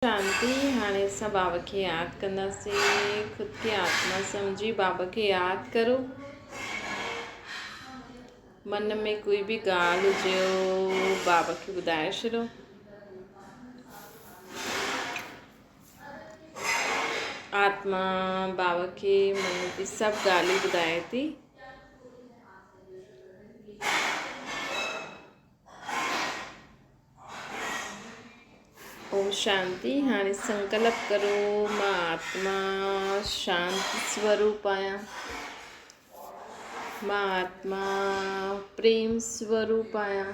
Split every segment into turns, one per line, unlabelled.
شانتي، هاڻي اسان بابا کي ياد ڪنداسين. خود کي آتما سمجهي بابا کي ياد ڪرو. من ۾ ڪوئي به ڳالهه هجيو بابا کي ٻڌائي ڇڏو. آتما بابا کي من جي سڀ ڳالهيون ٻڌائي ٿي. اوم شانتي هاڻي سنڪلپ ڪرو مان آتما شانت سوروپ آهيان مان آتما پريم سوروپ آهيان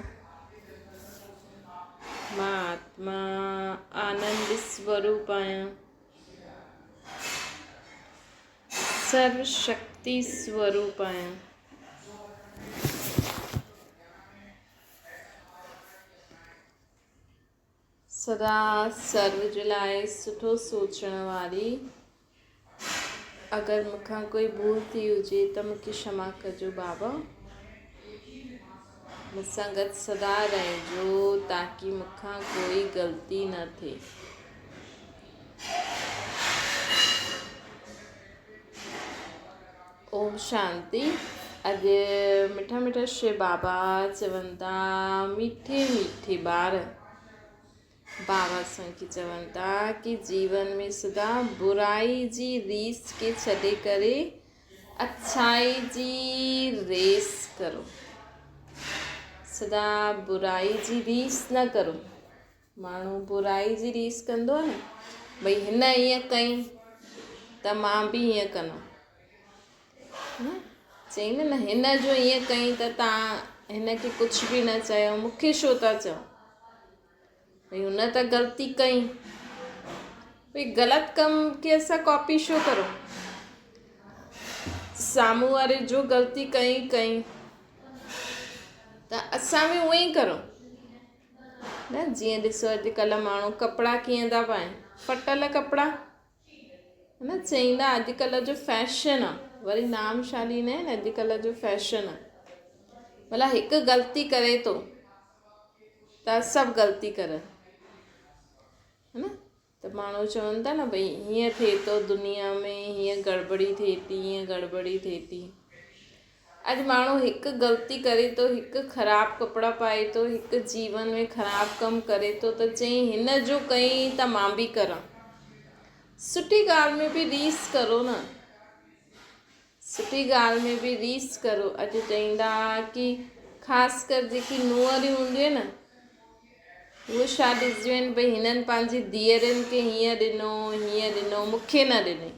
مان آتما آنند سوروپ آهيان سرو شڪتي سوروپ آهيان سدا سرو جي لاء سٺو سوچڻ واري. اگر مون کان ڪوئي ڀول ٿي هجي ته مون کي ڪشما ڪجو بابا. مون سان گڏ سدا رهجو تاڪي مون کان ڪوئي غلطي نه ٿئي. اوم شانتي اڄ مٺا مٺا شو بابا چون ٿا ميٺي ميٺي ٻار بابا اسان کي چون ٿا ڪي جيون ۾ سدا برائي جي ريس کي ڇڏي ڪري اڇائي جي ريس ڪرو سدا برائي جي ريس نه ڪرو ماڻهو برائي جي ريس ڪندو آهي نه ڀئي هن ائين ڪئي ته مان به ائين ڪندم چئي نه هن جو ائين ڪئي ته تان هن کي ڪجهه به نه چيو مون کي ڇو ٿا چئو ڀئي هن ته غلطي ڪئي ڀئي غلط ڪم کي اسان ڪاپي ڇو ڪرون سامهون واري جو غلطي ڪئي ڪئي ته اسان به اونئن ئي ڪرون نه جيئن ڏسو اڄڪلهه ماڻهو ڪپڙا ڪيئن ٿا پائن ڦٽل ڪپڙا نه چئيندا اڄڪلهه جو فيشن آ وري نام ڇا ڏيندا آهن اڄڪلهه جو فيشن آ ڀلا هڪ غلطي ڪري ٿو ته سڀ غلطي ڪرن نه ته ماڻهو چون ٿا نه ڀئي هيئن ٿئي ٿو دنيا ۾ هيئن گڙٻڙي ٿئي ٿي هيئن گڙٻڙي ٿئي ٿي. اڄ ماڻهو هڪ غلطي ڪري ٿو هڪ خراب ڪپڙا پائي ٿو هڪ جيون ۾ خراب ڪم ڪري ٿو ته چئي هن جو ڪئين ته مان به ڪران. سٺي ڳالهه ۾ به ريس ڪرو نه. سٺي ڳالهه ۾ به ريس ڪرو. اڄ چئيندا ڪي خاص ڪر جيڪي نونهريون هونديون آهن نه اهي ڇا ڏسنديون آهن ڀئي هنن پنهنجي ڌيئرن کي هيئن ڏنو هيئن ڏنو مون کي نه ڏني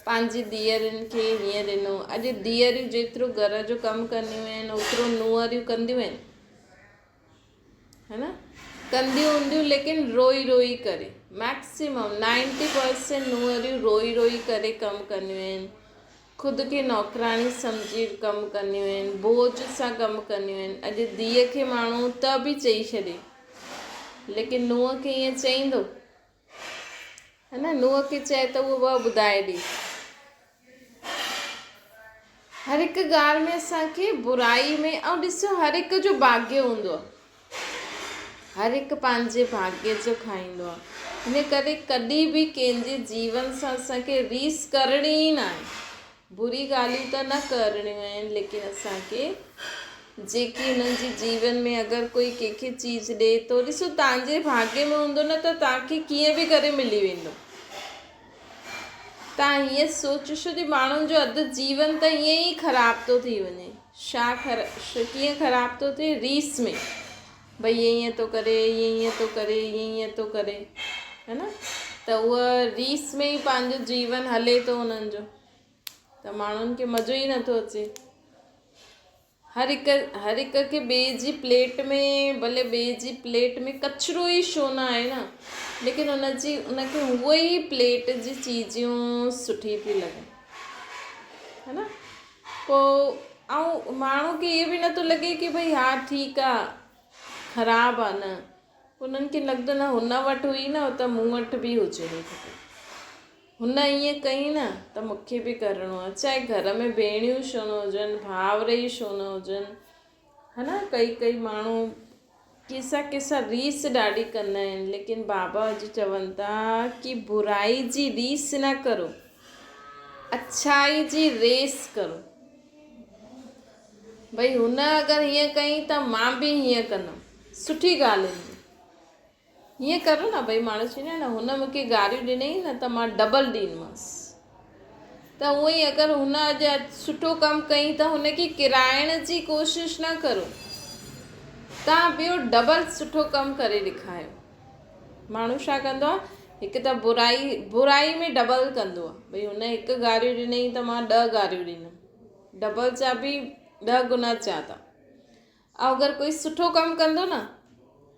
پنهنجي ڌيئرن کي هيئن ڏنو اڄ ڌيئريون جيترو گهر جو ڪم ڪنديون آهن اوترو نونهريون ڪنديون آهن ها نه ڪنديون هونديون ليڪن روئي روئي ڪري ميڪسيمم نائنٽي پرسينٽ نونهريون روئي روئي ڪري ڪم ڪنديون آهن خود کي نوڪراڻي سمجهي ڪم ڪنديون آهن بوجھ سان ڪم ڪنديون آهن اڄ ڌيء کي ماڻهو ته به چئي ڇڏي ليڪن نونهن کي ائين چئيندو ها نه نونهن کي چئي ته اهو به ٻڌائي ڏي. هر هڪ ڳالهه ۾ اسان کي برائي ۾ ۽ ڏسو هر هڪ جو ڀاڳيه هوندو آهي هر هڪ پنهنجي ڀاڳيه جو کائيندو آهي ان ڪري ڪڏهن به ڪنهن جي جيون سان اسان کي ريس ڪرڻي ئي نه آهي بري ڳالهيون ته نه ڪرڻيون آهن ليڪن اسان کي جيڪي هنن جي جيون ۾ اگر ڪوئي ڪنهن کي چيز ڏي ٿو ڏسو توهان جي ڀاڳيه ۾ هوندو نه ته توهان کي ڪيئن به ڪري ملي ويندو تان هيئن سوچ ڇو جي ماڻهن جو اڌ جيون ته ائين ئي خراب ٿو ٿي وڃي. ڇا ڪيئن خراب ٿو ٿئي؟ ريس ۾ ڀئي هي ائين ٿو ڪري، هي ائين ٿو ڪري، هي ائين ٿو ڪري ها نه ته اها ريس ۾ ئي پنهنجو جيون هلي ٿو انهن جو ته ماڻهن کي مزو ئي نٿو اچي. هر هڪ هر هڪ کي ٻئي جي پليٽ ۾ ڀلي ٻئي جي پليٽ ۾ ڪچرو ئي ڇو نه آهي نه ليڪن ان جي ان کي هوء ئي پليٽ جي چيزيون سٺي ٿي لڳن ها نه پوء ۽ ماڻهو کي اهو به نٿو لڳي ڪي ڀئي ها ٺيڪ آ خراب آ نه انهن کي لڳندو نه هن وٽ هئي نه ته مون وٽ به هجڻي کپي هن ائين ڪئي نه ته مون کي به ڪرڻو آهي. چاهي گهر ۾ ڀيڻيون ڇو نه هجن، ڀائر ئي ڇو نه هجن، ها نه ڪئي ڪئي ماڻهو ڪنهن سان ڪنهن سان ريس ڏاڍي ڪندا آهن ليڪن بابا اڄ چون ٿا ڪي برائي جي ريس نه ڪرو اڇائي جي ريس ڪرو. ڀئي هن اگر هيئن ڪئي ته مان به هيئن ڪندم سٺي ڳالهين ۾ هيئن ڪرو نه ڀئي ماڻهو چوندا آهن نه هن مون کي گاريون ڏنئي نه ته مان ڊبل ڏيندمانس ته هونئن ئي اگر هن اڄ سٺو ڪم ڪئي ته هن کي ڪيرائڻ جي ڪوشش نه ڪرو تان ٻيو ڊبل سٺو ڪم ڪري ڏيکاريو. ماڻهو ڇا ڪندو آهي هڪ ته برائي برائي ۾ ڊبل ڪندو آهي ڀئي هن هڪ گاريون ڏنئي ته مان ڏهه گاريون ڏيندم ڊبل جا به ڏهه گنا ٿيا ٿا ۽ اگر ڪوئي سٺو ڪم ڪندو نه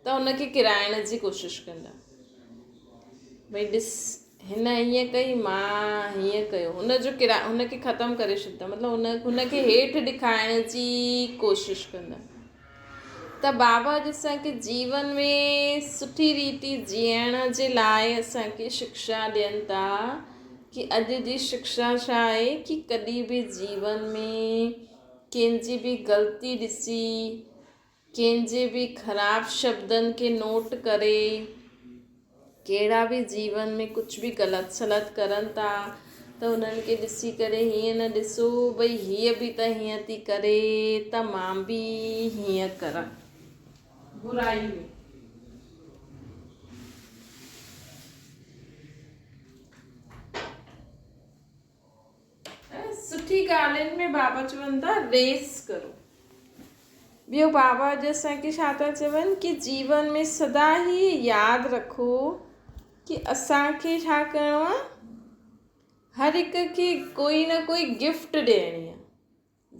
ته هن کي ڪيرائڻ جي ڪوشش ڪندا ڀئي ڏس هن ائين ڪئي مان هيئن ڪيو هن جو ڪرا هن کي ختم ڪري ڇڏيندا مطلب هن هن کي هيٺ ڏيکارڻ جي ڪوشش ڪندا ته بابا اڄ اسان کي جيون ۾ سٺي ريتي جيئڻ جي لاء اسان کي شڪشا ڏين ٿا ڪي اڄ جي شڪشا ڇا آهي ڪي ڪڏهن به جيون ۾ ڪنهن جي به غلطي ڏسي، ڪنهن جي به خراب شبدن کي نوٽ ڪري، ڪهڙا به جيون ۾ ڪجهه به غلط سلط ڪرن ٿا ته انهن کي ڏسي ڪري هيئن نه ڏسو ڀئي هيء به ته هيئن ٿي ڪري ته مان به هيئن ڪران. برائي ۾. ۽ سٺي ڳالهين ۾ بابا چون ٿا ريس ڪرو. ٻيو بابا اڄ اسان کي ڇا ٿا چون ڪي جيون ۾ سدا هي ياد رکو ڪي اسان کي ڇا ڪرڻو آ هر هڪ کي ڪوئي نه ڪوئي گفٽ ڏيڻي آ.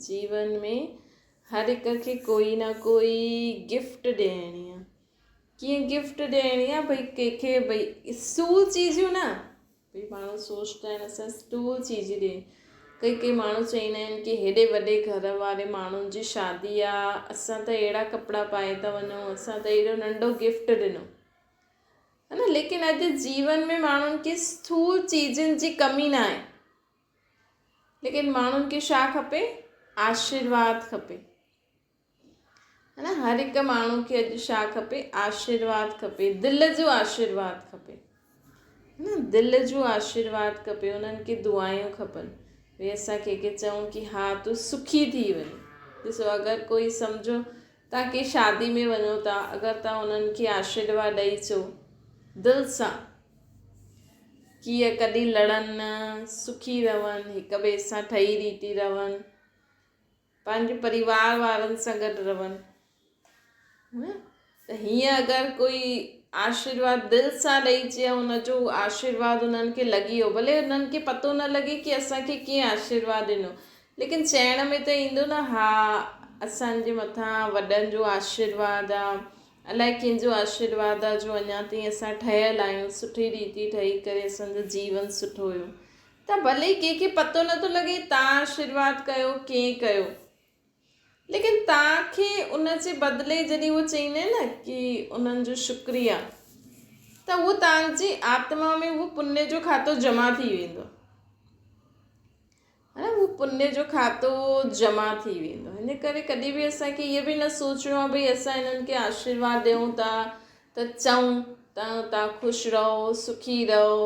جيون ۾ هر هڪ کي ڪوئي نه ڪوئي گفٽ ڏيڻي آ. ڪيئن گفٽ ڏيڻي آ ڀئي ڪنهن کي ڀئي اسٽول چيزون نه ڀئي ماڻهو سوچتا آهن اسان اسٽول چيز ڏي ڪئي ڪئي ماڻهو چوندا آهن ڪي هيڏي وڏي گهر واري ماڻهن جي شادي آ اسان ته اهڙا ڪپڙا پائي ٿا وڃون اسان ته اهڙو ننڍو گفٽ ڏنو ها نه ليڪن اڄ جيون ۾ ماڻهن کي اسٿول چيزن جي ڪمي نه آهي ليڪن ماڻهن کي ڇا کپي؟ آشيرواد کپي. ها نه هر هڪ ماڻهو کي اڄ ڇا کپي؟ آشيرواد کپي، دل جو آشيرواد کپي. ها نه دل جو آشيرواد کپي، انهن کي دعايون کپن. ڀئي اسان ڪنهن کي چئون ڪي ها تون سکي ٿي وڃ. ڏسو اگر ڪوئي سمجهو توهان ڪنهن شادي ۾ وڃو ٿا اگر توهان انهن کي آشيرواد ڏئي اچو دل سان ڪيئن ڪڏهن لڙن نه، سکي رهن، هڪ ٻئي سان ٺهي ريتي رهن، پنهنجي پريوار وارن سان گڏ رهن. ته هيئن اگر ڪوئي آشيرواد دل سان ڏئي چي ان جو آشيرواد انهن کي لڳي ويو ڀلي انهن کي پتو نه لڳي ڪي اسان کي ڪيئن آشيرواد ڏنو ليڪن چئڻ ۾ ته ايندو نه ها اسان جي مٿان وڏن جو آشيرواد آ الائي ڪنهن جو آشيرواد آ جو اڃا تائين اسان ٺهيل آهيون، سٺي ريتي ٺهي ڪري اسان جو جيون سٺو هيو ته ڀلي ڪنهن کي پتو نٿو لڳي تان آشيرواد ڪيو ڪنهن ڪيو ليڪن تان کي ان جي بدلي جڏهن هو چئيندا آهن نه ڪي انهن جو شڪريا ته اهو تان جي آتما ۾ اهو پني جو کاتو جمع ٿي ويندو. ها اهو پني جو کاتو جمع ٿي ويندو هن ڪري ڪڏهن به اسان کي اهو به نه سوچڻو آهي ڀئي اسان هنن کي آشيرواد ڏيون ٿا ته چئون ته توهان خوش رهو سکي رهو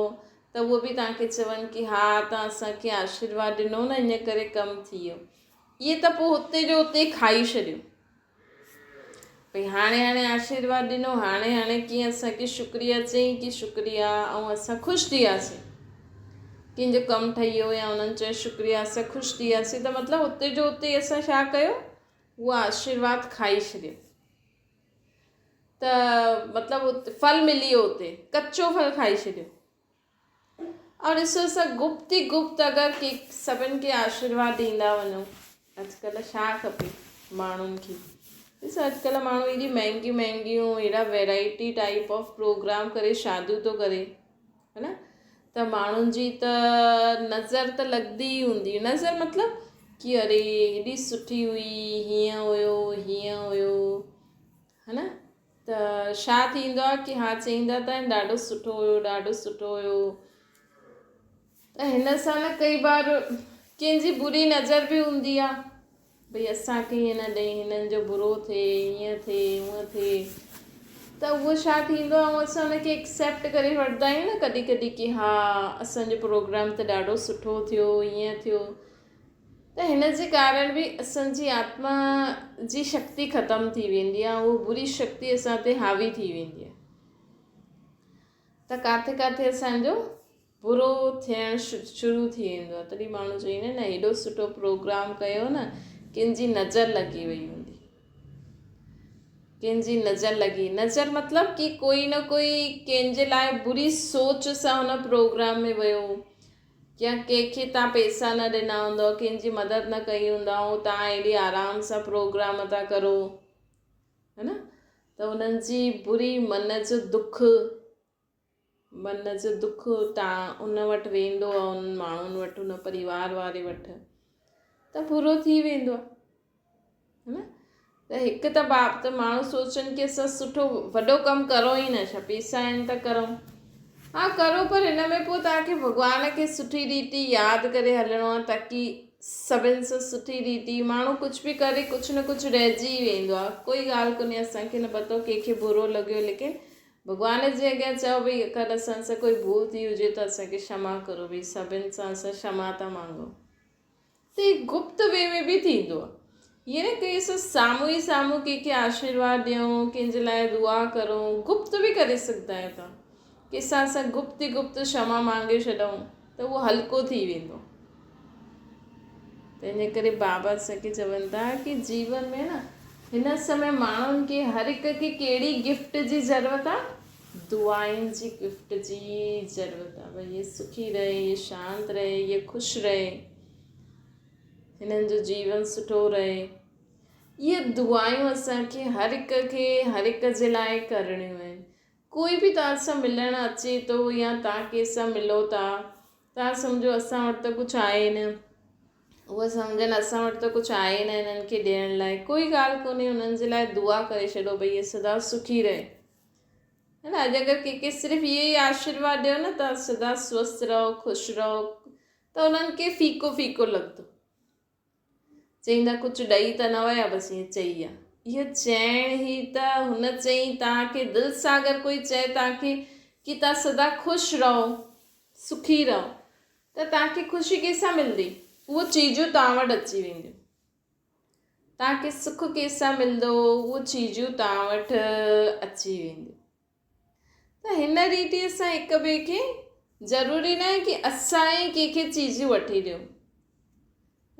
ته اهو به توهان کي چون ڪي ها توهان اسان کي آشيرواد ڏنو نه ان ڪري ڪم ٿي ويو اهي ته پوء هتي جو هتي کائي ڇڏيو ڀئي هاڻي هاڻي آشيرواد ڏنو هاڻي هاڻي ڪيئن اسان کي شڪريا چئين ڪي شڪريا ۽ اسان خوش ٿي وياسين ڪنهن جو ڪم ٺهي ويو يا انهن چيو شڪريا اسان خوش ٿي وياسين ته مطلب اتي جو اتي اسان ڇا ڪيو اهو آشيرواد کائي ڇڏيو ته مطلب ڦل ملي ويو اتي ڪچو ڦل کائي ڇڏيو اور ڏسو اسان گپت ئي گپت اگر ڪي سڀن کي آشيرواد ڏيندا وڃون اڄڪلهه ڇا کپي ماڻهن کي ڏسو اڄڪلهه ماڻهو ايڏي مهنگيون مهنگيون ايڏا ويرائٽي ٽائپ آف پروگرام ڪري شاديون ٿو ڪري ها نه ته ماڻهن جي ته نظر ته لڳندي ئي هوندي نظر مطلب ڪي اري ايڏي سٺي هئي هيئن هيو هيئن هيو ها نه ته ڇا ٿيندو آهي ڪي ها چئيندا ته آهن ڏاڍو سٺو هيو ڏاڍو سٺو هيو ته هن سان نه ڪئي بار ڪنهن جي بري نظر به هوندي آهي ڀئي اسان کي هيئن نه ڏئي هنن جو برو ٿئي هيئن ٿئي هونئن ٿئي. ته اهو ڇا ٿيندو آهي اسان ان کي ايڪسيپٽ ڪري وٺندا آهيون نه ڪڏهن ڪڏهن ڪي ها اسانجو پروگرام ته ڏاڍو سٺو ٿيو ائين ٿيو ته هن جي ڪارڻ به اسانجي آتما جي شڪتي ختم ٿي ويندي آهي اهو بري شڪتي اسان تي حاوي ٿي ويندي آهي ته ڪاٿي ڪاٿي اسانجو برو ٿيڻ شروع ٿي ويندو آهي تڏهن ماڻهو چئيندا آهن نه هيڏو سٺو پروگرام ڪيو نه ڪن جي نظر لڳي وئي هوندي ڪن جي نظر لڳي نظر مطلب ڪي ڪوئي نه ڪوئي ڪنهن جي لاء بري سوچ سان هن پروگرام ۾ ويو يا ڪنهن کي تان پئسا نه ڏنا هوندو ڪنهن جي مدد نه ڪئي هوندا ۽ تان ايڏي آرام سان پروگرام ٿا ڪرو هي نه ته انهن جي بري من جو دک من جو دک تان ان وٽ ويندو آهي انهن ماڻهن وٽ ان پريوار واري وٽ ته برو ٿي ويندو آهي نه ته هڪ ته باپ ته ماڻهو سوچن ڪي اسان سٺو وڏو ڪم ڪرو ئي نه ڇا پيسا آهن ته ڪرو ها ڪرو پر هن ۾ پوء توهان کي ڀڳوان کي سٺي ريتي ياد ڪري هلڻو آهي تاڪي سڀن سان سٺي ريتي ماڻهو ڪجهه به ڪري ڪجهه نه ڪجهه رهجي ئي ويندو آهي ڪوئي ڳالهه ڪونهي اسان کي نه پتو ڪنهن کي برو لڳيو ليڪن ڀڳوان جي اڳيان چئو ڀئي اگر اسان سان ڪوئي ڀول ٿي هجي ته اسان کي شما ڪرو ڀئي سڀن سان اسان شما ٿا مانگون ته هي گپت وي ۾ به ٿيندو آهي ائين نه ڪي اسان سامهون ئي سامهون ڪنهن کي آشيرواد ڏيون ڪنهن جي لاء دعا ڪرون گپت به ڪري سگهندا آهيو توهان ڪنهن سان اسان گپت ئي گپت شما مانگي ڇڏون ته اهو هلڪو ٿي ويندو تنهن جي ڪري بابا اسان کي چون ٿا ڪي جيون ۾ نه هن سمي ماڻهن کي هر هڪ کي ڪهڙي گفٽ جي ضرورت آ دعائن جي گفٽ جي ضرورت آ ڀئي هي سکي رهي هي شانت رهي هي خوش رهي هنن جو جيون سٺو رهي اهي دعائون اسان کي هر هڪ کي هر هڪ جي لاء ڪرڻيون آهن ڪوئي به توهان سان ملڻ اچي ٿو يا توهان ڪنهن سان ملو ٿا، توهان سمجهو اسان وٽ ته ڪجهه آهي نه، اهي سمجهن اسان وٽ ته ڪجهه آهي نه هنن کي ڏيڻ لاء، ڪوئي ڳالهه ڪونهي انهن جي لاء دعا ڪري ڇڏو ڀئي اهي سدا سکي رهي. هي نه اڄ اگر ڪنهن کي صرف اهو ئي آشيرواد ڏيو نه توهان سدا سوسٿ رهو خوش رهو ته انهن کي ڦيڪو ڦيڪو لڳندو. چئيندا ڪجهه ڏئي ته نه ويا بس ائين چئي ويا. اهو چئڻ هي ته هن چئي توهان کي دل سان اگر ڪوئي چئي توهان کي ڪي توهان سدا خوش رهو سکي رهو ته توهان کي خوشي ڪنهن سان ملندي اهو چيزون توهان وٽ اچي وينديون توهان کي سک ڪنهن سان ملندو اهو چيزون توهان وٽ اچي وينديون ته هن ريت ئي اسان هڪ ٻئي کي ضروري ناهي ڪي اسان ئي ڪنهن کي چيزون وٺي ڏيون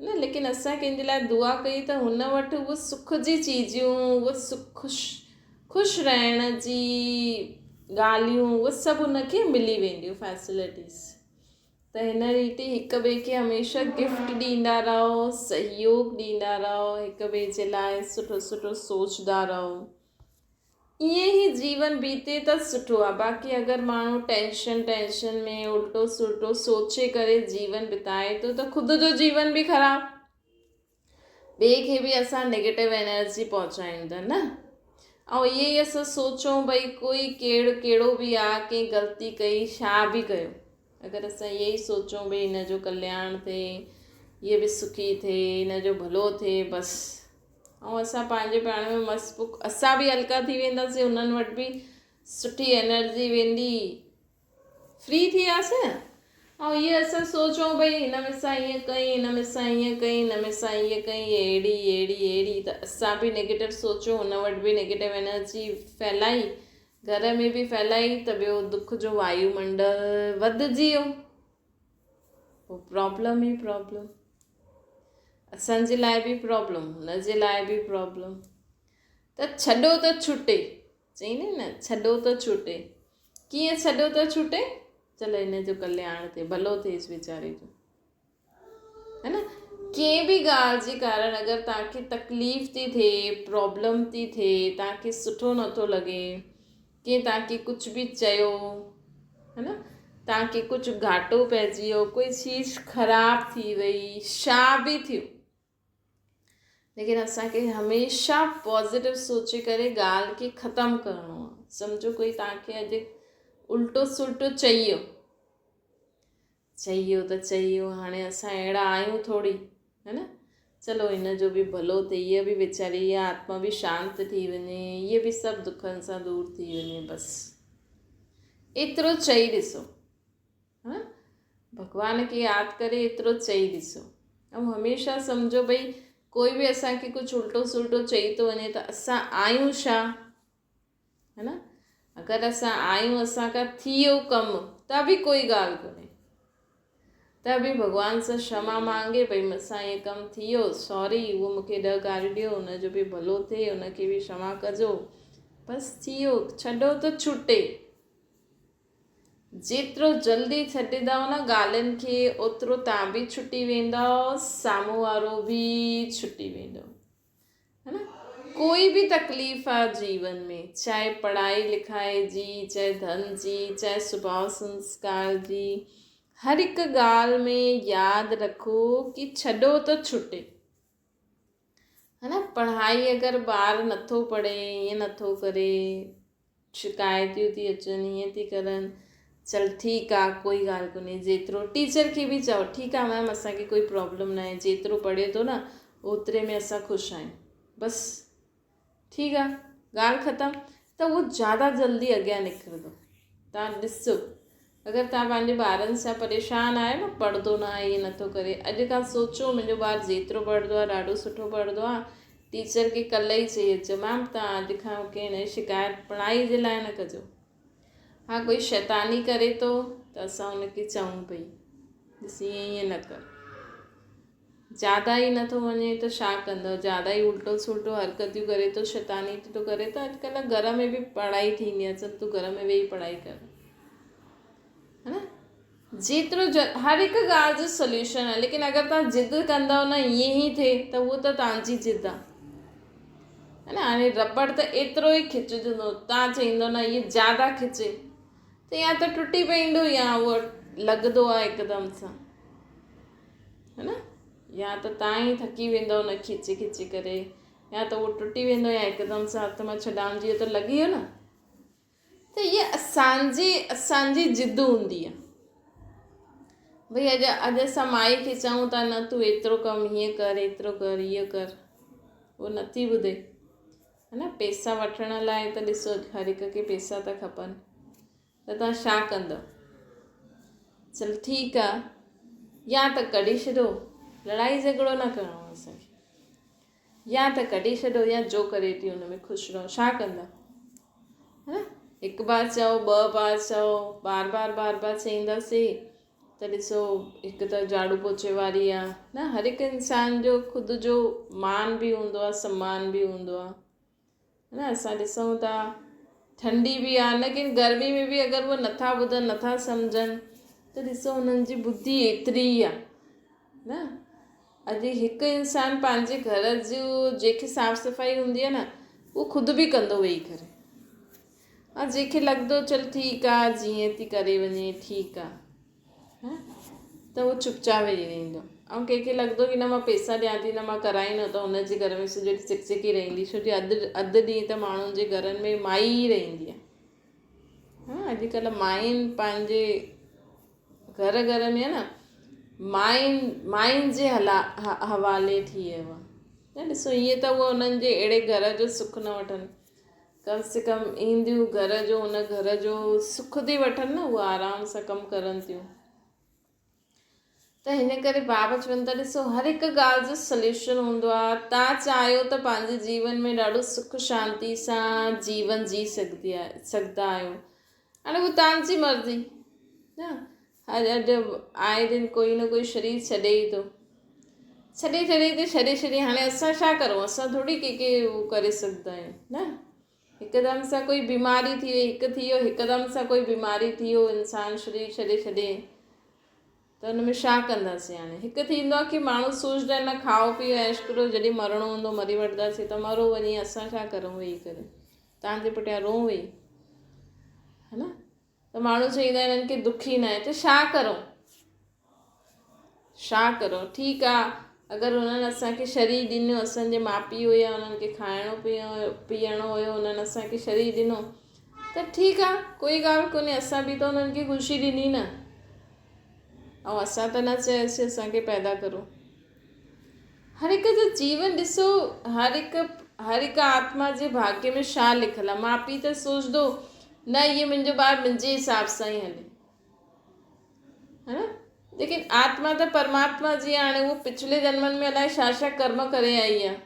نه ليڪن اسان ڪنهن جي لاء دعا ڪئي ته هن وٽ اهو سک جي چيزون اهو سک خوش خوش رهڻ جي ڳالهيون اهو سڀ هن کي ملي وينديون فيسلٽيز ته هن ريت ئي هڪ ٻئي کي هميشه گفٽ ڏيندا رهو سهيوگ ڏيندا رهو هڪ ٻئي جي لاء سٺو سٺو سوچدا رهو ائين ئي جيون بيتي ته سٺو آ باقي اگر ماڻهو ٽينشن ٽينشن ۾ الٽو سلٽو سوچي ڪري جيون بتائي ٿو ته خود جو جيون به خراب ٻئي کي به اسان نيگيٽو انرجي پهچايون ٿا نه ۽ ائين ئي اسان سوچون ڀئي ڪوئي ڪيڙ ڪهڙو به آ ڪنهن غلطي ڪئي ڇا به ڪيو اگر اسان ائين ئي سوچون ڀئي هن جو ڪلياڻ ٿئي هيء به سکي ٿئي هن جو ڀلو ٿئي بس ۽ اسان پنهنجي پاڻ ۾ مس اسان به هلڪا ٿي وينداسين انهن وٽ به سٺي انرجي ويندي فري ٿي وياسين نه ۽ اهي اسان سوچون ڀئي هن ۾ سان ائين ڪئي هن ۾ سان ائين ڪئي هن ۾ سان ائين ڪئي اهڙي اهڙي اهڙي ته اسان به نيگيٽو سوچون هن وٽ به نيگيٽو انرجي ڦهلائي گهر ۾ به ڦهلائي ته ٻيو دک جو وايو منڊل وڌجي ويو پوء پرابلم ئي پرابلم اسان جي لاء به پرابلم هن جي لاء به پرابلم ته ڇڏو ته ڇٽي چئين نه ڇڏو ته ڇٽي ڪيئن ڇڏو ته ڇٽي چل هن جو ڪلياڻ ٿئي ڀلو ٿئيس ويچاري جو هي نه ڪنهن به ڳالهه جي ڪارڻ اگر توهان کي تڪليف ٿي ٿئي پرابلم ٿي ٿئي توهان کي سٺو نٿو لڳي ڪنهن توهان کي ڪجهه به چيو هي نه توهان کي ڪجهه گهاٽو پئجي ويو ڪوئي چيز خراب ٿي وئي ڇا به ٿيو ليڪن اسان کي هميشه پازيٽو سوچي ڪري ڳالهه کي ختم ڪرڻو آهي سمجهو ڪوئي توهان کي اڄ الٽو سلٽو چئي ويو چئي ويو ته چئي ويو هاڻي اسان اهڙا آهيون ٿوري هي نه. چلو هن جو به ڀلو ٿئي، هيء به ويچاري، هيء آتما به شانت ٿي وڃي، هيء به سڀ دکن سان دور ٿي وڃي، بس ايترو چئي ڏسو. ها ڀڳوان کي ياد ڪري ايترو چئي ڏسو ۽ هميشه سمجهو ڀئي ڪوئي به اسان کي ڪجهه الٽو سلٽو چئي ٿو وڃي ته اسان آهيون ڇا ها نه اگر اسان آهيون اسان کان ٿي ويو ڪم ته به ڪوئي ڳالهه ڪونهي ته به ڀڳوان سان شما مانگي ڀئي مون سان ائين ڪم ٿي ويو سوري اهو مون کي ڏهه گاريون ڏيو ان جو به ڀلو ٿئي ان کي به شما ڪجو بس ٿي ويو ڇڏو ته ڇٽي جيترو جلدي ڇڏيندؤ نه ڳالهين کي اوترو توهان به ڇٽي ويندؤ سامهون وارو به ڇٽي ويندو ها نه ڪوئي به تڪليف آ جيون ۾ چاهي پڙهائي لکائي جي چاهي ڌن جي چاهي سڀاء سنسڪار جي هر هڪ ڳالهه ۾ ياد رکو ڪي ڇڏو ته ڇٽي ها نه پڙهائي اگر ٻار نٿو پڙهي ائين نٿو ڪري شڪايتيون ٿي اچن ائين ٿي ڪرن چل ٺيڪ آ ڪوئي ڳالهه ڪونهي جيترو ٽيچر کي به چئو ٺيڪ آ ميم اسان کي ڪوئي پرابلم ناهي جيترو پڙهي ٿو نه اوتري ۾ اسان خوش آهيون بس ٺيڪ آ ڳالهه ختم ته اهو زياده جلدي اڳيان نڪرندو تان ڏسو اگر توهان پنهنجي ٻارن سان پريشان آهيو نه پڙهندو نه آهي ائين نٿو ڪري اڄ کان سوچو منهنجو ٻار جيترو پڙهندو آهي ڏاڍو سٺو پڙهندو آهي ٽيچر کي ڪلهه ئي چئي اچو ميم توهان اڄ کان مون کي هن جي شڪايت پڙهائي جي لاء نه ڪجو ها ڪوئي شيطاني ڪري ٿو ته اسان ان کي چئون پئي ڏس ائين ائين نه ڪر زياده ئي نٿو وڃي ته ڇا ڪندو زياده ئي الٽو سلٽو حرڪتيون ڪري ٿو شيطاني ٿو ڪري ته اڄڪلهه گهر ۾ به پڙهائي ٿيندي آهي چل تون گهر ۾ ويهي پڙهائي ڪر ها نه جيترو هر هڪ ڳالهه جو سوليوشن آهي ليڪن اگر تان ضد ڪندو نه ائين ئي ٿئي ته اهو ته تان جي ضد آهي ها نه هاڻي ربڙ ته ايترو ئي کچجندو تان چئيندو نه اهي زياده کچي ته يا ته ٽٽي پئيندو يا اهو لڳندو آهي هڪدم سان ها نه يا ته تان ئي ٿڪي ويندو نه کيچي کيچي ڪري يا ته اهو ٽٽي ويندو يا هڪدم سان هٿ مان ڇڏامجي ويو ته لڳي ويو نه ته هيء اسانجي اسانجي ضد هوندي آهي ڀئي اڄ اڄ اسان مائي کي چئون ٿا نه تون ايترو ڪم هيئن ڪر ايترو ڪر اهو ڪر اهو نٿي ٻڌي ها نه پيسا وٺڻ لاء ته ڏسو هر هڪ کي پيسا ٿا کپن ته توهان ڇا ڪندؤ؟ چل ٺيڪ آ يا ته ڪڍي ڇڏو لڙائي جهڳڙو نه ڪرڻو آ اسان کي يا ته ڪڍي ڇڏو يا جو ڪري ٿي ان ۾ خوش رهو ڇا ڪندا ها هڪ بار چئو ٻه بار چئو بار بار بار بار چئينداسي ته ڏسو هڪ ته جهاڙو پوچي واري آ نه هر هڪ انسان جو خود جو مان به هوندو آ سمان به هوندو آ نه اسان ڏسون ٿا ٺنڊي به آ ليڪن گرمي ۾ به اگر اهي نٿا ٻڌن نٿا سمجهن ته ڏسو انهن جي ٻڌي ايتري ئي آ نه اڄ هڪ انسان پنهنجي گهر جو جيڪي صاف صفائي هوندي آ نه اهو خود به ڪندو ويهي ڪري ۽ جنهن کي لڳندو چل ٺيڪ آ جيئن ٿي ڪري وڃي ٺيڪ آ ته هو چپ چاپ ويهي رهندو ۽ ڪنهن کي لڳندو ڪي نه مان پئسا ڏيان ٿي نه مان ڪرائيندو ته هن جي گهر ۾ سڄو ڏينهن چڪ چڪ ئي رهندي ڇو جو اڌ اڌ ڏينهن ته ماڻهن جي گهرن ۾ مائي ئي رهندي آ ها اڄڪلهه ماين پنهنجي گهر گهر ۾ نه ماين ماين جي هلا حوالي ٿي ويو آ نه ڏسو ائين ته اهي انهن جي اهڙي گهر جو سک نه وٺن ڪم سي ڪم اينديون گهر جو ان گهر جو سک ٿي وٺن نه اهي آرام سان ڪم ڪرن ٿيون ته هن ڪري بابا چون ٿا ڏسو هر هڪ ڳالهه جو سليوشن هوندو آهي تان چاهيو ته پنهنجي جيون ۾ ڏاڍو سک شانتي سان جيون جي سگهدي آهي سگهدا آهيو هاڻي اهو تان جي مرضي نه اڄ اڄ آئي دن ڪوئي نه ڪوئي شرير ڇڏي ئي ٿو ڇڏي ڇڏي ته ڇڏي ڇڏي هاڻي اسان ڇا ڪرون اسان ٿوري ڪنهن کي هو ڪري سگهندا آهيون نه هڪدم سان ڪوئي بيماري ٿي وئي هڪ ٿي ويو هڪدم سان ڪوئي بيماري ٿي ويو انسان شرير ڇڏي ڇڏي ته ان ۾ ڇا ڪنداسين هاڻي هڪ ٿيندو آهي ڪي ماڻهو سوچدا آهن نه کائو پيئو عيش ڪرو جڏهن مرڻو هوندو مري وٺنداسين ته مرو وڃي اسان ڇا ڪرون ويهي ڪري تان جي پٺيان روئون ويهي ها نه ته ماڻهو چئيندا آهن هنن کي دک ئي ناهي ته ڇا ڪرون ڇا ڪرون ٺيڪ آ اگر هنن اسان کي شرير ڏنو اسان جي ماء پيء هيا هنن کي کائڻو پيئڻو هيو هنن اسان کي شرير ڏنو ته ٺيڪ آ ڪوئي ڳالهه ڪونهي اسان به ته هنن کي خوشي ڏني نه ۽ اسان ته نه چياسي اسان کي پيدا ڪرو. هر هڪ جو جيون ڏسو، هر هڪ هر هڪ آتما جي ڀاڳيه ۾ ڇا لکيل آهي. ماء پيء ته سوچندو نه اهي منهنجو ٻار منهنجي حساب سان ئي هلي ها نه، ليڪن آتما ته پرماتما جي آهي. هاڻي هو پڇلي جنمن ۾ الائي ڇا ڇا ڪرم ڪري آئي آهي،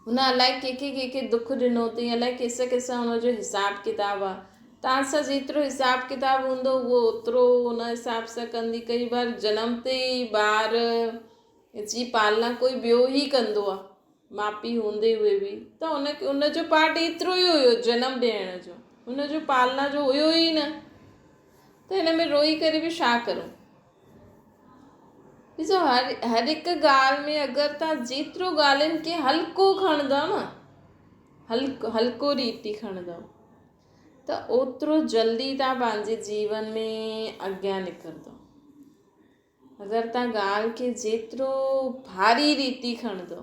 هن الائي ڪنهن کي ڪنهن کي دک ڏنو اٿئي، الائي ڪنهن سان ڪنهن سان هن جو حساب ڪتاب آهي. توهان سان جيترو حساب ڪتاب هوندو اهو اوترو ان حساب سان ڪندي. ڪئي بار جنم تي ئي ٻار جي پالنا ڪوئي ٻيو ئي ڪندو آهي، ماء پيء هوندي هئي به، ته ان کي ان جو پارٽ ايترو ئي هيو جنم ڏيڻ جو، هن جو پالنا جو هيو ئي نه، ته هن ۾ روئي ڪري به ڇا ڪرون؟ ڏسو هر هر هڪ ڳالهه ۾ اگر توهان جيترو ڳالهين کي هلڪو کڻندؤ نه هلڪو هلڪو ريتي کڻندؤ ته اوترو جلدي توهان پنهنجي جيون ۾ اڳيان نڪرندؤ. اگر توهان ڳالهه کي جيترو ڀاري ريتي کڻندؤ،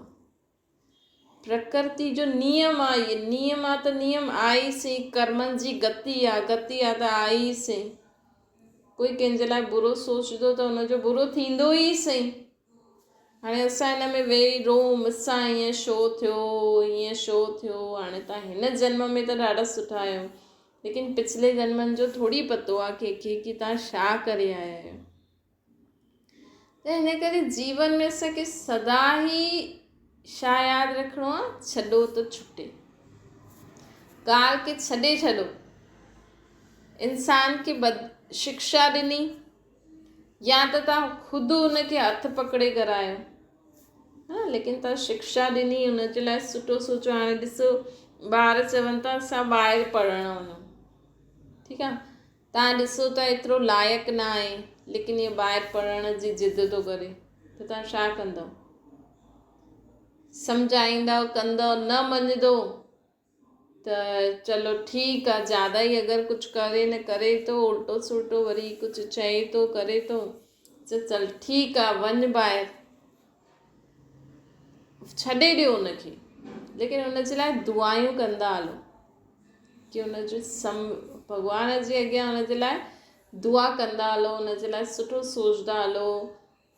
پرڪرتي جو نيم آ اهي، نيم آ ته نيم آهي ئي سهي، ڪرمن جي گتي آ، گتي آ ته آهي ئي سهي. ڪوئي ڪنهن جي لاء برو سوچندو ته ان جو برو ٿيندو ئي سهي. هاڻي اسان هن ۾ ويهي روئون مون سان ائين ڇو ٿيو، ائين ڇو ٿيو، هاڻي توهان هن جنم ۾ ته ڏاڍا سٺا آهيو، ليڪن پڇلي جنمن جو ٿوري پتو آ ڪنهن کي ڪي توهان ڇا ڪري آيا آهيو. ته ان ڪري جيون ۾ اسان کي سدا ئي ڇا ياد رکڻو آهي؟ ڇڏو ته ڇٽي. ڳالهه کي ڇڏي ڇڏو. انسان کي بد شڪشا ڏني يا ته توهان خود ان کي هٿ پڪڙي ڪرايو، ها، ليڪن توهان شڪشا ڏني ان جي لاء سٺو سوچو. هاڻي ڏسو ٻار چون ٿا اسان ٻاهر پڙهڻ وڃون، ٺيڪ آهي، توهان ڏسو ته ايترو لائق نه آهي، ليڪن اهو ٻاهر پڙهڻ جي ضد ٿو ڪري ته توهان ڇا ڪندؤ؟ سمجهائيندؤ، ڪندؤ، نه مڃندو ته چلو ٺيڪ آ، زياده ئي اگر ڪجهه ڪري نه ڪري ٿو، الٽو سلٽو وري ڪجهه چئي ٿو ڪري ٿو ته چل ٺيڪ آ وڃ ٻاهر، ڇڏي ڏيو ان کي، ليڪن ان جي لاء دعايون ڪندا هلو ڪي ان جو سم ڀڳوان جي اڳيان ان جي لاء دعا ڪندا هلو، ان جي لاء سٺو سوچدا هلو،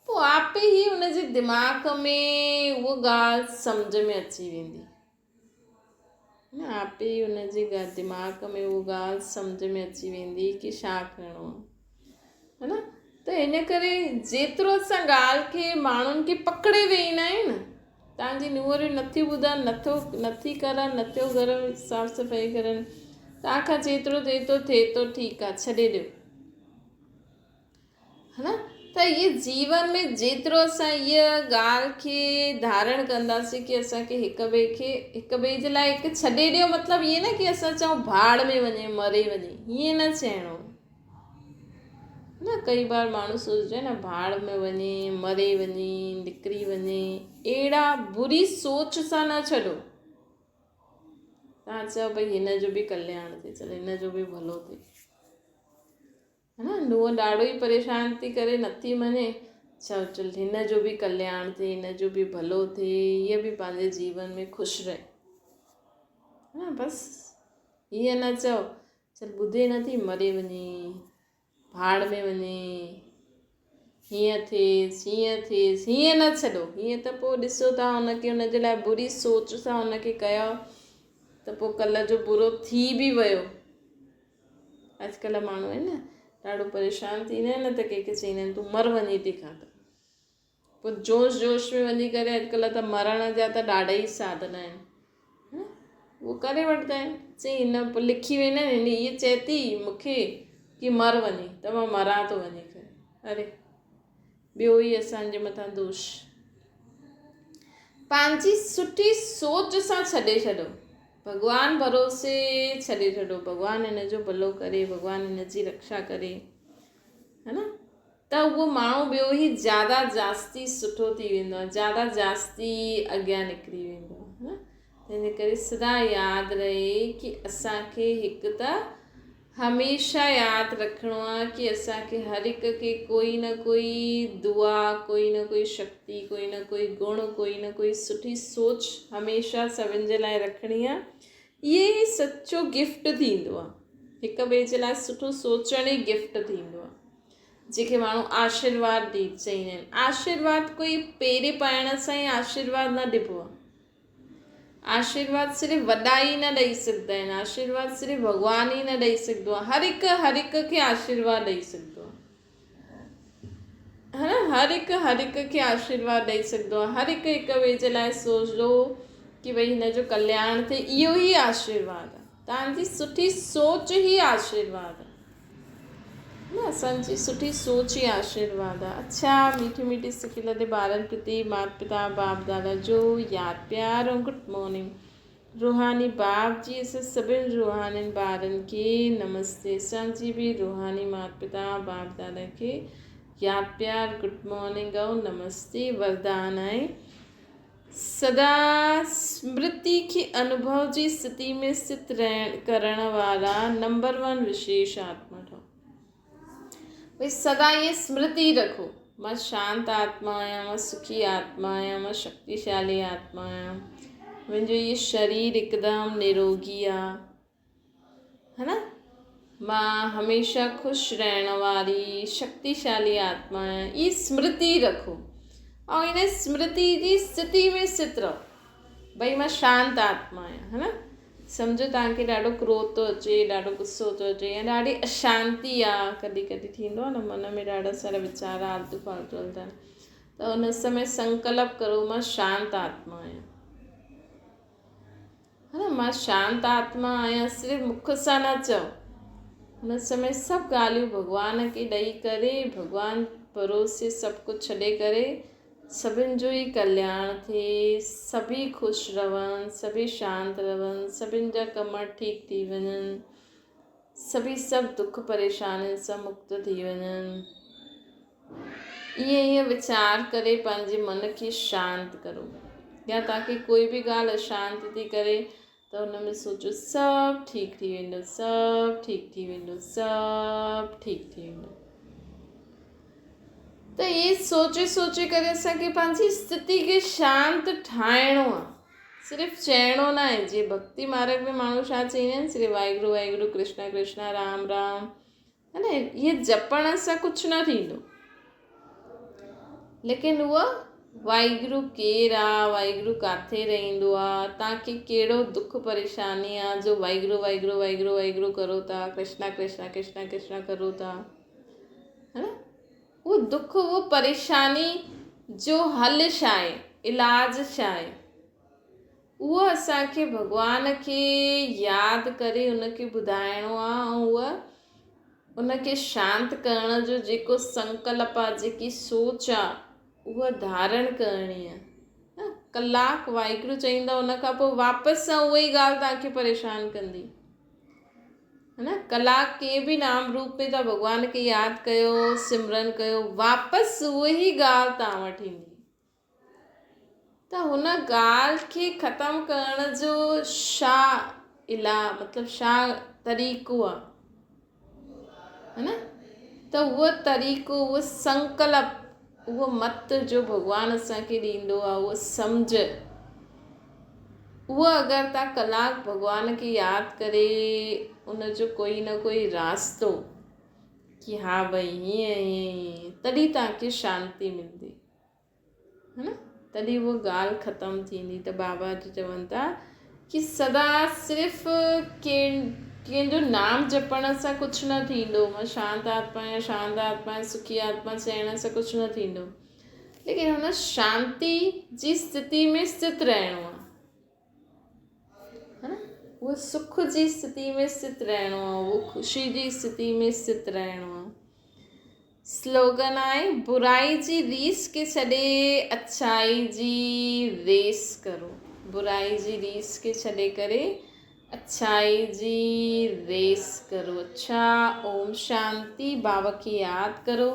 پوء آپ ئي ان جي دماغ ۾ اها ڳالهه سمجهه ۾ اچي ويندي نه، آپ ئي ان جي دماغ ۾ اها ڳالهه سمجهه ۾ اچي ويندي ڪي ڇا ڪرڻو آهي، ها نه؟ ته ان ڪري جيترو اسان ڳالهه کي ماڻهن کي پڪڙي ويهندا آهيون نه، توهان جي نونهريون نٿيون ٻڌن، نٿو نٿي ڪرن، نٿيو گهر صاف صفائي ڪرن، توهان کان جيترو ٿئي ٿو ٿئي ٿو، ٺيڪ آهي ڇڏي ڏيو، ها نه؟ ته اهي جيون ۾ جيترو اسان هيء ڳالهه کي ڌارڻ ڪنداسين ڪي اسان کي هڪ ٻئي کي هڪ ٻئي جي لاء هڪ ڇڏي ڏيو، مطلب ائين نه ڪي اسان چئون ڀاڙ ۾ وڃي مري وڃي، هيئن نه چئڻو نه. ڪئي بار ماڻهو سوچجي نه ڀاڙ ۾ وڃي مري وڃي نڪري وڃي، اهڙا بري سوچ سان نه ڇڏو. توهان چئو ڀئي هن جو به ڪلياڻ ٿئي، چل هن جو به ڀلو ٿئي، ها نه؟ نونهن ڏاڍو ئي پريشان ٿي ڪري نٿي مڃي، چئو چل هن جو به ڪلياڻ ٿئي، هن جو به ڀلو ٿئي، هيء به پنهنجي جيون ۾ خوش رهي، ها بس هيئن نه چئو چل ٻڌي نٿي مري وڃي، ڀاڙ ۾ وڃي، هيئن ٿئيس هيئن ٿئيس، هيئن نه ڇڏو. هيئن ته پوء ڏسو توهان ان کي ان جي لاء بري سوچ سان ان کي ڪيو ته پوء ڪلهه جو برو ٿي به ويو. اڄڪلهه ماڻهو آهن نه ڏاڍو پريشان ٿيندا آهن نه ته ڪنهن کي چئيندا آهن تون مر وڃي تنهن کان ته پوء جوش جوش ۾ وڃي ڪري اڄڪلهه ته مرڻ جا ته ڏاڍا ئي ساڌن آهن، اهو ڪري وٺندا آهن. چئي هن پوء لکي ويندا آهن هن هيء چئي ٿي مون کي ڪي مر وڃي ته مان مران ٿو وڃي ڪري، اري ٻيو ئي اسان جي مٿان دوش. پنهنجي سٺي سوچ سان ڇڏي ڇڏو، ڀڳوان ڀروسي ڇڏي ڇڏو، ڀڳوان هن جو ڀلو ڪري، ڀڳوان هن جي رڪشا ڪري، ها نه؟ ته اهو ماڻهو ٻيو ئي زياده جاستي سٺو ٿي ويندو آهي، زياده جاستي اڳيان نڪري ويندو آهي، ها نه؟ تنهن جي ڪري سدا ياد رهي ڪي اسان کي هڪ ته هميشه ياد رکڻو آهي ڪي اسان کي هر هڪ کي ڪوئي نه ڪوئي دعا، ڪوئي نه ڪوئي شڪتي، ڪوئي نه ڪوئي گڻ، ڪوئي نه ڪوئي سٺي سوچ هميشه سڀن جي لاء رکڻي آهي. اهي ئي سچو گفٽ ٿيندو آهي. هڪ ٻئي جي لاء سٺو سوچڻ ئي گفٽ ٿيندو آهي. جيڪي ماڻهو آشيرواد ڏي چئيندا آهن. آشيرواد ڪوئي پيري پائڻ سان ئي آشيرواد نه ڏبو آهي. آشيرواد صرف وڏا ئي نه ڏئي سگهندا آهن، آشيرواد صرف ڀڳوان ئي نه ڏئي سگهندو آهي. هر هڪ هر هڪ کي آشيرواد ڏئي سگهندو آهي. ها نه هر هڪ هر هڪ کي آشيرواد ڏئي سگهندو آهي. هر هڪ هڪ ٻئي جي لاء سوچندو ڪي ڀئي هن جو ڪلياڻ ٿئي اهو ئي آشيرواد آهي. توهان جي سٺي سوچ ئي آشيرواد آهي. نه اسان جي سٺي سوچ ئي آشيرواد آهي. اڇا ميٺي ميٺي سڪيلڌي ٻارن پرتي مات پتا باپ دادا جو ياد پيار ۽ گڊ مارننگ. روحاني باپ جي اسان سڀن روحانين ٻارن کي نمستي اسان جي به روحاني مات پتا باپ دادا کي ياد پيار گڊ مارننگ ۽ نمستي وردان آهي سدا سمرتي کي انوڀو جي استٿي ۾ استٿ رهڻ ڪرڻ وارا نمبر ون وشيش آتما ٺهو ڀئي سدا ائين سمرتي رکو مان شانت آتما آهيان مان سکي آتما آهيان مان شڪتيشالي آتما آهيان منهنجو هي شرير هڪدم نروگي آ ها نه مان هميشه خوش رهڻ واري شڪتيشالي آتما آهيان هي سمرتي رکو ۽ ان سمرتي جي استٿي ۾ استٿ رهو ڀئي مان شانت آتما آهيان ها نه سمجهو توهان کي ڏاڍو ڪروڌ ٿو اچي ڏاڍو غصو ٿو اچي يا ڏاڍي اشانتي آ ڪڏهن ڪڏهن ٿيندو آ نه من ۾ ڏاڍا سارا ويچار آلتو فالتو هلندا آهن ته ان سمي سنڪلپ ڪرو مان شانت آتما آهيان ها نه مان شانت آتما آهيان صرف مک سان نه چئو ان سمي سڀ ڳالهيون ڀڳوان کي ڏئي ڪري ڀڳوان ڀروسي سڀ ڪجهه ڇڏي ڪري سڀن جو ئي ڪلياڻ ٿئي، سڀئي خوش رهن، سڀئي شانت رهن، سڀن جا ڪم ٺيڪ ٿي وڃن، سڀئي سڀ دک پريشانين سان مڪت ٿي وڃن. ائين ائين ويچار ڪري پنهنجي من کي شانت ڪرو. يا توهان کي ڪوئي به ڳالهه اشانت ٿي ڪري ته ان ۾ سوچو سڀ ٺيڪ ٿي ويندو، سڀ ٺيڪ ٿي ويندو، سڀ ٺيڪ ٿي ويندو. ته ائين سوچي سوچي ڪري اسان کي پنهنجي اسٿتي کي شانت ٺاهڻو آهي صرف چئڻو نه آهي جيئن ڀڪتي مارگ ۾ ماڻهو ڇا چئيندا آهن صرف واهگرو واهگرو ڪرشنا ڪرشنا رام رام ها نه اهي جپڻ سان ڪجهه نه ٿيندو ليڪن اهو واهگرو ڪير آ واهگرو ڪاٿي رهندو آ تان کي ڪهڙو دک پريشاني آ جو واهگرو واهگرو واهگرو واهگرو ڪرو ٿا ڪرشنا ڪرشنا ڪرشنا ڪرشنا ڪرو ٿا ها نه اهو دک اهو پريشاني جو حل ڇا آهي علاج ڇا آهي اهو اسان کي ڀڳوان کي ياد ڪري ان کي ٻڌائڻو آهي ۽ اهو ان کي شانت ڪرڻ جو جيڪو سنڪلپ آهي جيڪي سوچ آهي اها ڌارڻ ڪرڻي آهي ڪلاڪ واهگرو چئيندا ان کان پوء واپس سان اها ئي ڳالهه توهان کي پريشان ڪندي ها نه ڪلاڪ ڪنهن به نام روپ ۾ توهان ڀڳوان کي ياد ڪيو سمرن ڪيو واپس اها ئي ڳالهه توهان وٽ ايندي ته هن ڳالهه کي ختم ڪرڻ جو ڇا علا مطلب ڇا طريقو آهي ها نه ته اهو طريقو اهو سنڪلپ اهو مت جو ڀڳوان اسان کي ڏيندو آهي اهو سمجهه اهو اگر تان ڪلاڪ ڀڳوان کي ياد ڪري ان جو ڪوئي نه ڪوئي راستو ڪي ها ڀئي هيئن هيئن هيئن تڏهن توهان کي شانتي ملندي ها نه تڏهن اها ڳالهه ختم ٿيندي ته بابا جي چون ٿا ڪي سدا صرف ڪنهن ڪنهن جو نام جپڻ سان ڪجهه نه ٿيندو مان شانت آتما آهيان شانت آتما آهيان سکي آتما چئڻ سان ڪجهه نه ٿيندو ليڪن هن شانتي جي اسٿتي ۾ اسٿت رهڻو آهي ها اهو سک جي اسٿتي ۾ اسٿت رهڻو آهي اهو خوشي جي اسٿتي ۾ اسٿت رهڻو آهي سلوگن آهي برائي جي ريس کي ڇڏي اڇائي جي ريس ڪرو برائي جي ريس کي ڇڏي ڪري اڇائي جي ريس ڪرو اڇا اوم شانتي بابا کي ياد ڪرو.